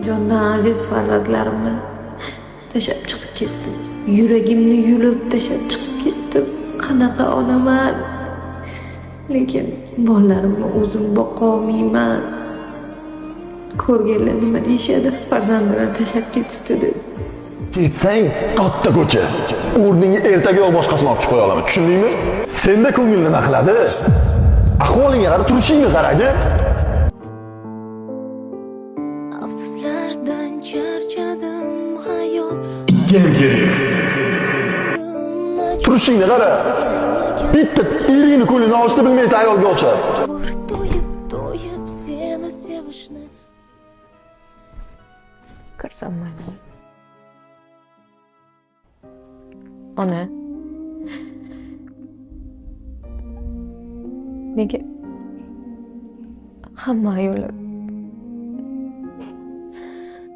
Jondan aziz farzandlarimni tashlab chiqib ketdim. Yuragimni yulib tashlab chiqib ketdim. Qanaqa onaman? Lekin bolalarimni o'zim boqolmayman. Ko'rganlar nima deyishadi? Farzandini tashlab ketibdi deb. Ketsang katta ko'cha. O'rningga ertaga boshqasini olib qo'ya olaman. Tushundingmi? Senda ko'ngil nima qiladi? Ahvolingga qara, turishingga qaraydi. Afsuslardan charchadim hayot. Ikki ham kerak emas. Turishingga qara. Bitta eringni ko'nglini olishni bilmaysan ayolga o'xshab. Bir to'yib to'yib seni sevishni. Kirsam mayli. Ona. Nega hamma ayollar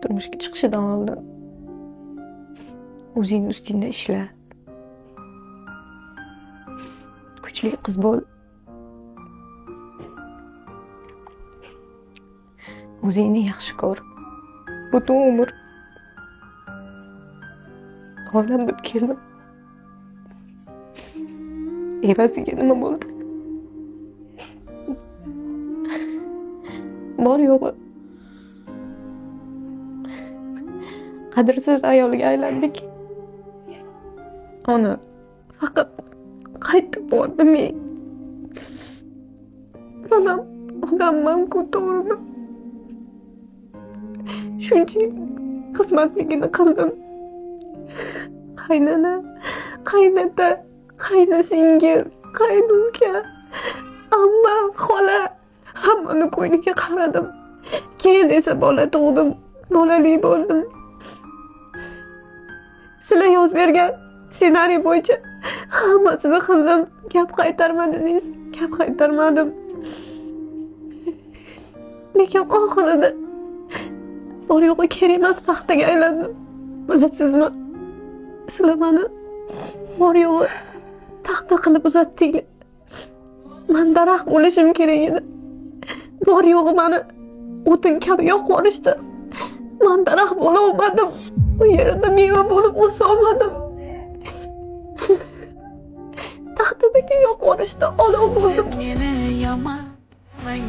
turmushga chiqishidan oldin o'zing ustingda ishla, kuchli qiz bo'l, o'zingni yaxshi ko'r, butun umr oilam deb keldim, evaziga nima bo'ldi? Bor yo'g'i qadrsiz ayolga aylandik. Ona faqat qaytib bordim. Men odamman-ku, to'g'rimi? Shuncha yil xizmatligini qildim. Qaynona, qaynota, qaynasingil, qaynuka, amma, xola, hammani ko'ngliga qaradim. Keyin esa bola tug'dim, bolali bo'ldim. Sizlar yozib bergan ssenariy bo'yicha hammasini qildim. Gap qaytarmadingiz, gap qaytarmadim. Lekin oxirida bor yo'g'i kerak emas taxtaga aylandim. Bilasizmi? Sizlar meni bor yo'g'i taxta qilib uzatdinglar. Man daraxt bo'lishim kerak edi. Bor yo'g'i meni o'tin kabi yoqib yuborishdi. Man daraxt bo'la olmadim. U yerda meva bo'lib o'sa olmadim. Taxtadagi yoqib yuborishdi, olov bo'ldim. Siz meni yomonmang.